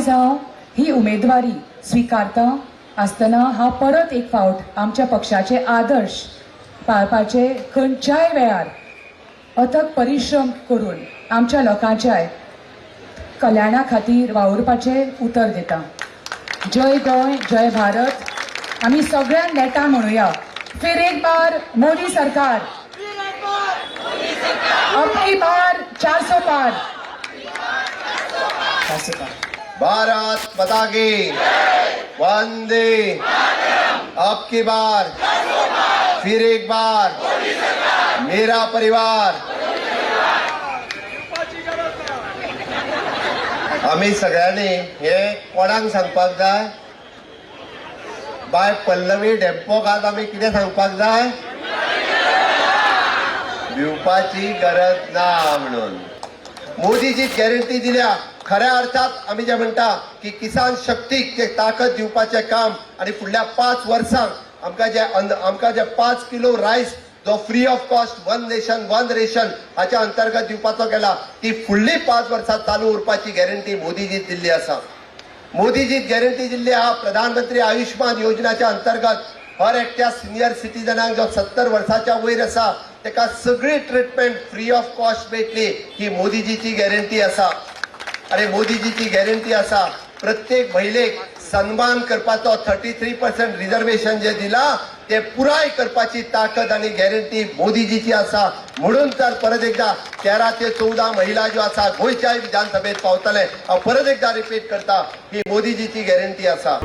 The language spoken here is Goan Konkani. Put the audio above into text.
आयज हांव ही उमेदवारी स्विकारता आसतना हांव परत एक फावट आमच्या पक्षाचे आदर्श पाळपाचे खंयच्याय वेळार अथक परिश्रम करून आमच्या लोकांच्या कल्याणा खातीर वावुरपाचें उतर दिता. जय गोंय, जय भारत. आमी सगळ्यां नेटान म्हणुया, फिर एक बार मोदी सरकार, अब की बार 400 पार, 400 पार. भारत माता की! वंदे! अब की बार फिर एक बार मेरा परिवार. आमी सगळ्यांनी हे कोणाक सांगपाक जाय? बाय पल्लवी डेम्पोक आज आमी कितें सांगपाक जाय? भिवपाची गरज ना म्हणून मोदीजी गॅरंटी दिल्या. खऱ्या अर्थात आमी जे म्हणटा की किसान शक्तीक जे ताकद दिवपाचें काम आनी फुडल्या 5 वर्सांक आमकां जे 5 किलो रायस जो free of cost One Nation One Ration हाच्या अंतर्गत दिवपाचो केला, ती फुडली 5 वर्सां चालू उरपाची गॅरंटी मोदीजी दिल्ली आसा. मोदीजी गॅरंटी दिल्ली आहा, प्रधानमंत्री आयुष्मान योजनाच्या अंतर्गत हर एकट्या सिनियर सिटीजनाक जो 70 वर्साच्या वयर आसा तेका सगळी ट्रिटमेंट फ्री ऑफ कॉस्ट मेळटली, ही मोदीजीची गॅरंटी आसा. आणि मोदीजीची गॅरंटी आसा, प्रत्येक महिलेक सन्मान करपाचो 33% रिझर्वेशन जे दिला ते पुराय करपाची ताकद आणि गॅरंटी मोदीजीची आसा. म्हणून तर परत एकदा 13 ते 14 महिला ज्यो आसा गोंयच्या विधानसभेत पावतले. हांव परत एकदा रिपीट करता, ही मोदीजीची गॅरंटी आसा.